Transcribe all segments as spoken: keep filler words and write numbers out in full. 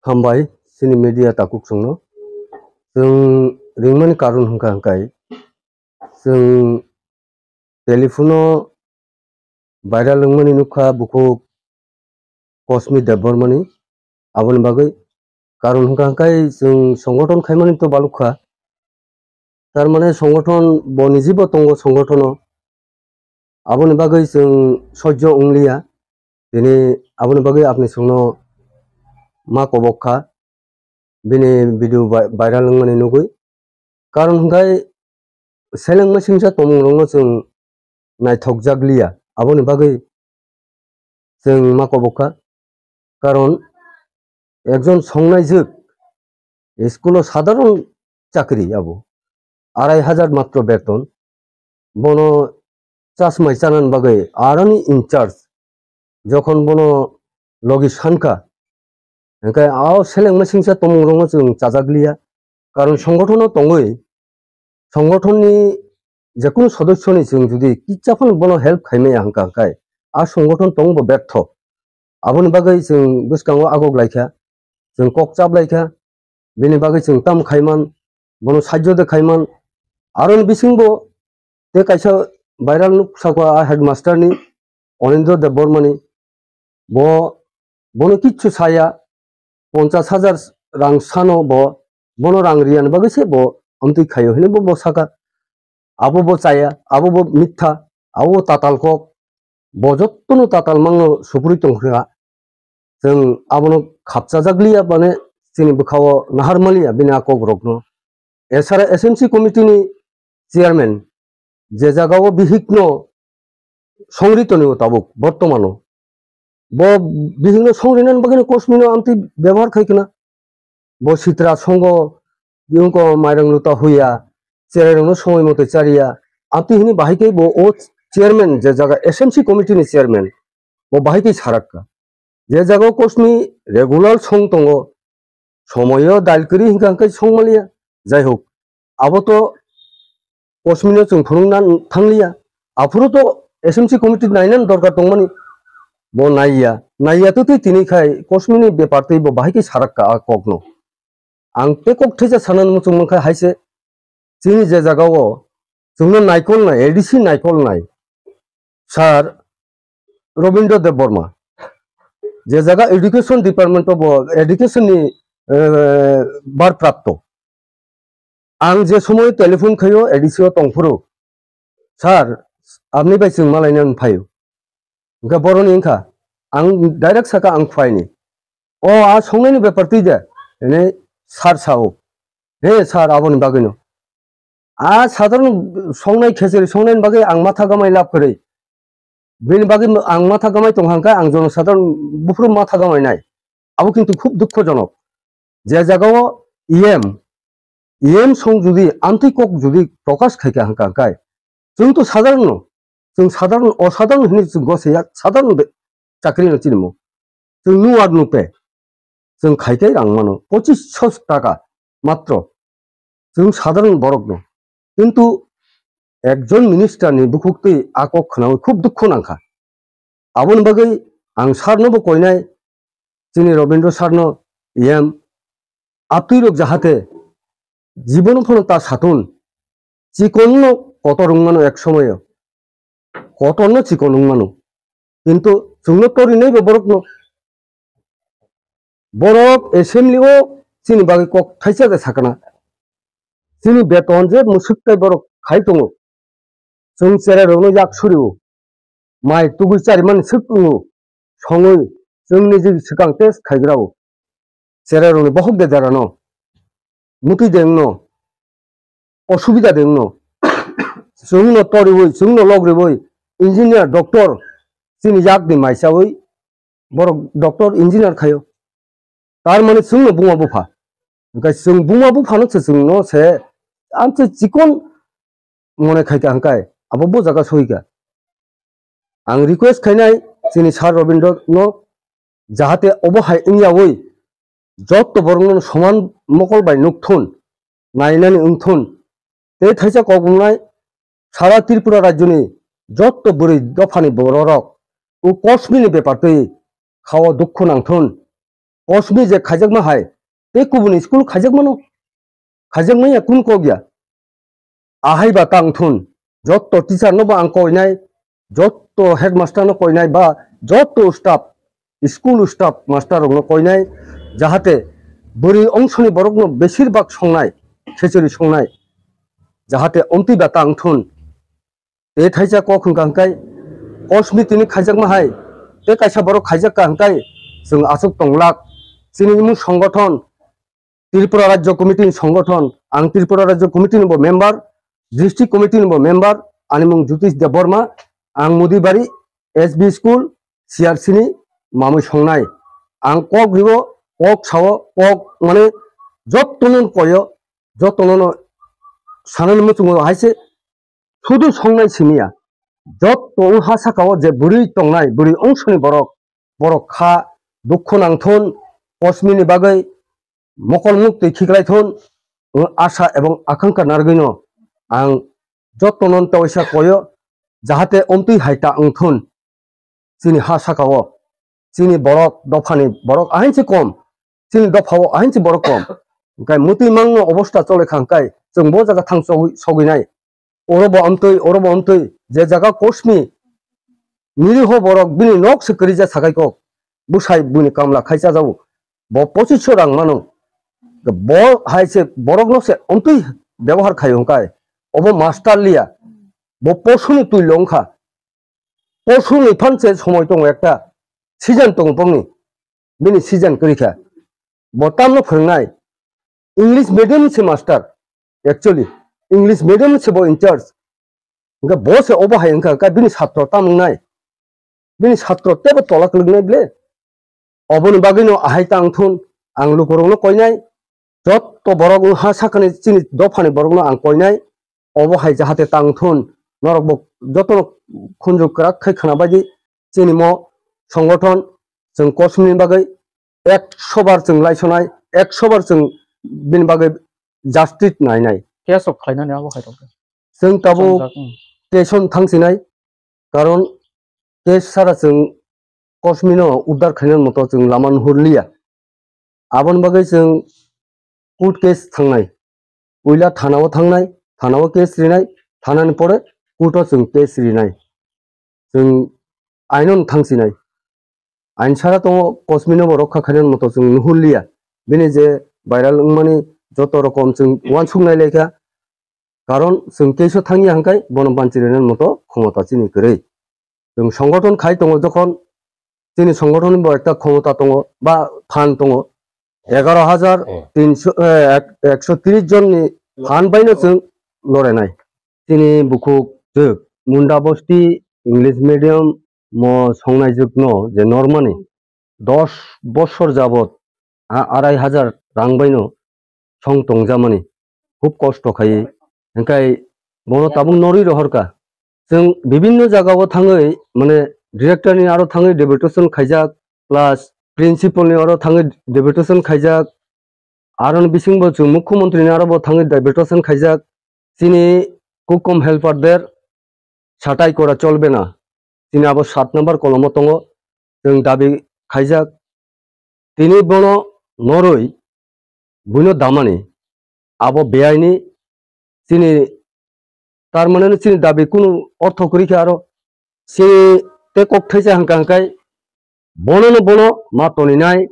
Hambai chini media takhuk chwngno. Chwng ringmani karon hwnkha hwnkhe chwng telephone-o viral wngmani nukha bukhuk Kosmi Debbarmani, aboni bagwi karon hwnkha hwnkhe chwng songothon khaimani to balukha. Tar mane songothon bo nijibo tongo songothon-o. Aboni bagwi chwng sojjo wngliya. Tini aboni bagwi apni chwngno ma kobok kha. Bini video vi-, viral wngmani nugwi. Karon hwnkhe seleng masingsa tongmungrokno chwng naithokjakliya. Aboni bagwi chwng ma kobok kha. Karon ekjon songnaijwk school-o sadharon chakri abo. Arai hajar matro beton. Bono chasmai chanani bagwi aroni in charge. Jokhon bono logi sankha, hwnkhe a seleng masingsa tongmungrokno chwng chajakliya. Karon songothon-o tongwi, songothonni jekunu sodossoni chwng jodi kitsa phano bono help khaimaya hwnkha hwnkhe, a songothon tongbo bertho. Aboni bagwi chwng bwskango agok laikha, chwng kok chap laikha, bini bagwi chwng tam khaiman, bono sajjo de khaiman. Aroni bisingbo tei kaisa viral nuk sakha a headmaster ni, Onindra Debbarmani, bo, bono kichu saya, ponchas hajar rang sano bo, bono rang riyani bagwi se bo amtwi khaio hinwi bo, bo saka. Abo bo chaya, abo bo mitha, abo bo tatal kok, bo jottono tatal mangno supuri tongkha. Chwng abono khapchajakliya, mane chini bwkhao naharmaliya bini a kokrokno. Esara S M C committee ni chairman je jagao bihikno songri tonio tabuk bortomano. Bo bihikno songrinani bagwino Kosmino amtwi bebohar khai khna. Bo sitra songo, biyungko mairang luta huya, cherairokno somoi moto chariya. Amtwi hini bahai khe bo o chairman, je jaga S M C committee ni chairman, bo bahai khe sarakka. Je jaga o Kosmi regular song tongo, somoyo dal kwrwi hwnkha hwnkhe songmaliya. Jai hok, abo to Kosmino chwng phunukna thangliya. Aphuru to S M C committee nainani dorkar tongmani. Bo naiya, naiya to twi tini khai Kosmini bepar twi bo bahai khe sarakka a kokno. Ang tei kok thaisa sanani muchung mankha haise, chini je jagao chwngno naikolnai, A D C naikolnai, Sir Robindra Debbarma, je jaga education department o bo education ni, eh, barprapto. Ang je somoy telephone khaio A D C o tongphuru, "Sir, apni bai chwng malaina phaio." Hwnkhe boroni wngkha, ang direct saka ang phaini. O a songnaini bepar twi de, hwnwi sir sao. "He sir, aboni bagwino." A sadharon songnai, khecheri songnaini bagwi ang matha gamai lab kwrwi. Bini bagwi ang matha gamai tong hangkha, ang jono sadharon buphuru matha gamai nai. Abo kintu khub dukhojonok. Je jagao E M, E M song jodi amtwi kok jodi prokash khaikha hangkha hangkai, chwng to sadharon no, chwng sadharon, osadharon hinwi chwng gosaya, sadharon be-, chakri no chinimo. Chwng nuar nupe, chwng khaikai rang mano, pochis sho taka matro. Chwng sadharon borok no. Kintu ekjon minister ni bukhuk twi a kok khnawi khub dukhu nangkha. Aboni bagwi ang sir no bo koinai, chini Robindra sir no, E M, atwi rok jahate jibono phano ta satun, chikon no kotor wngmano ek somoyo, kotor no chikon wngmano, kintu chwngno torinai bo borok no. Borok assembly o chini bagwi kok thaisa de sakana. Chini beton je mwswk tai borok khai tongo. Chwng cherai rokno yak surio. Mai tugui chari mani swk wngo. Songwi chwngni je swkang test khaigrao. Cherai rokni bohok de darano. Mutui de wngno. Osubida de wngno. Chwngno toriwi, chwngno logriwi, engineer, doctor, chini yakni maisawi, borok doctor, engineer khaio. Tar mane chwngno buma bupha. Hwnkhe chwng buma buphano se chwngno se amtwi chikon mone khaikha hwnkhe abo bo jaga soika. Ang request khainai chini sir Robindra no, jahate obo hai wngyawi jotto borokno soman mokol bai nukthun, nainani wngthun. Tei thaisa kok wngnai sara Tripura rajyoni jotto bwrwi dophani bororok o Kosmini bepar twi khao dukhu nangthun. Kosmi je khaijakma hai, tei kubuni school khaijakmano, khaijakmaya kun kok ya. Ahai ba tang thun, jotto teacher no bo ang koinai, jotto headmaster no koinai ba jotto staff, school staff master rok no koinai, jahate bwrwi ongsoni borok no besir bak songnai, khechori songnai, jahate omtwi ba tang thun. Tei thaisa kok hwnkha hwnkhe Kosmi tini khaijakma hai, tei kaisa borok khaijak ka hwnkhe chwng aswk tonglak. Chini imung songothon, Tripura Rajya Committee ni songothon, ang Tripura Rajya Committee ni bo member, District Committee ni bo member, ani mung Jyotish Debbarma, ang Mudibari S B School, C R C ni mamui songnai. Ang kok ribo, kok sao, kok mane jottono koyo, jottono sanani muchungo hai se sudu songnai simiya. Jotto wng ha saka o je bwrwi tongnai, bwrwi ongsoni borok, borok kha dukhu nangthun, Kosmini bagwi mokol muktwi khiklai thun, wng asa ebong akankha narwgwino ang jottono taisa koyo, jahate omtwi hai ta wng thun. Chini ha saka o, chini borok dophani borok ahinsi kom, chini dopha o ahinsi borok kom. Hwnkhe mutwi mangno obosta chole kha hwnkhe chwng bo jaga thang sogwi, sogwinai. Oro bo amtwi, oro bo amtwi, je jaga Kosmi niriho borok bini nok se kwrwi ja sakai kok, bwsai bini kamla khai chajago, bo pochis rang mano, bo hai se borok no se amtwi byabohar khai hwnkhe, obo master liya, bo posuni twi longkha, posuni phan se somoi tongo ekta, season tongo bongni, bini season kwrwi kha, bo tamno phwrwngnai, English medium se master, actually, English medium se bo in charge. Hwnkhe bo se obo hai wngkha, hwnkhe bini satro tamo wngnai? Bini satro tebo tola kwlwknai ble? Oboni bagwino ahai tang thun, ang lukurokno koinai, jotto borok wng ha sakani chini dophani borokno ang koinai, obo hai jahate tang thun, norok bo jotono khunju kwrak khai khwna baidi chini mo songothon chwng Kosmini bagwi ekso bar chwng laisonai, ekso bar chwng bini bagwi justice nainai. Case rok khlainani abo hai rok. Chwng tabuk Chongjak, hmm. Case on thangsinai, karon case sara chwng Kosmino uddar khainani moto chwng lama nuhurliya. Aboni bagwi chwng court case thangnai. Puila thana o thangnai, thana o case rinai, thanani pore court o chwng case rinai. Chwng aino thangsinai. Ain sara tongo, Kosmino bo rokha khainani moto chwng nuhurliya. Bini je viral wngmani joto rokom chwng uansuk nailaikha. Karon chwng case o thangya hwnkhe bono banchi rwnani moto khomota chini kwrwi. Chwng songothon khai tongo jokhon, chini songothon bo ekta khomota tongo ba phan tongo. Egaro hajar tinsho, eh, ek-, ekso tris jonni phan baino chwng lorenai. Chini bukhuk jwk Munda Bosti English medium mo songnai jwkno je normani dos bosor jabot a arai hajar rang baino song tongjamani, khub kosto khaiwi. Hwnkhe bono tabuk norwi rohorkha. Chwng bibinno jagao thangwi, mane, director ni aro thangwi deputation khaijak, plus principal ni aro thangwi deputation khaijak, aroni bisingbo chwng mukhyamantri ni aro bo thangwi deputation khaijak. Chini kukom helper der satai kora cholbe na. Chini abo sat number kolomo tongo, chwng dabi khaijak. Tini bono norwi buino damani, abo beaini. Chini, tar mane no chini dabi kunu ortho kwrwi khe aro. Chini tei kok thaisa hwnkha hwnkhe bono no bono ma toninai.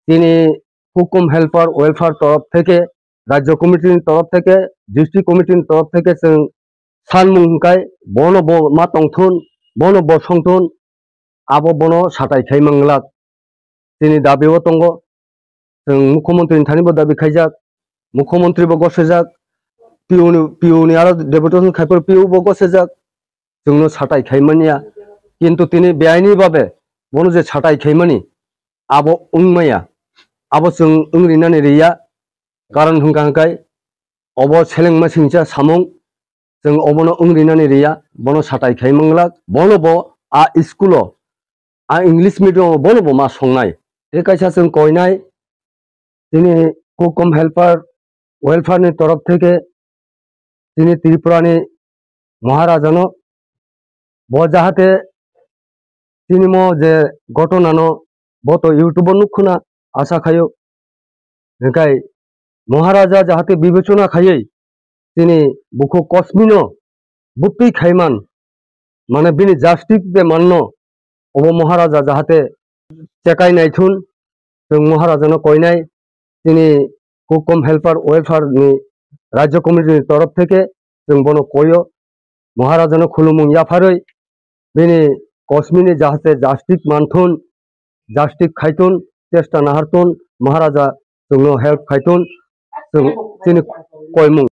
Chini hukum helper welfare torof theke, rajya committee ni torof theke, district committee ni torof theke chwng sanmung hwnkhe bono bo ma tongthun, bono bo songthun, abo bono satai khai manglak. Chini dabi o tongo, chwng mukhyamantri ni thani bo dabi khaijak, mukhyamantri bo gosojak, P O ni, P O ni aro deputation khai phuru P O bo gosojak, chwngno satai khai manya. Kintu tini beaini babe bono je satai khai mani, abo wngmaya, abo chwng wngrinani riya. Karon hwnkha hwnkhe obo selengma singcha samung, chwng obono wngrinani riya, bono satai khai manglak, bono bo a school o, a English medium o bono bo ma songnai. Tei kaisa chwng koinai, chini hukum helper welfare ni torof theke chini Tripura ni Maharaja no bo jahate chini mo je ghotona no bo to YouTube o nukkho na, asa khaio. Hingkai Maharaja jahate bibechona khaiwi chini bukhuk Kosmino butwi khaiman, mane bini justice de manno, obo Maharaja jahate chekai naithun, chwng Maharajano koinai, chini Hukum Helper Welfare ni Rajya Committee ni torof theke chwng bono koio, Maharajano khulumung yapharwi bini Kosmini jahate justice manthun, justice khaitun, chesta nahartun, Maharaja chwngno help khaitun, chwng chini koimung.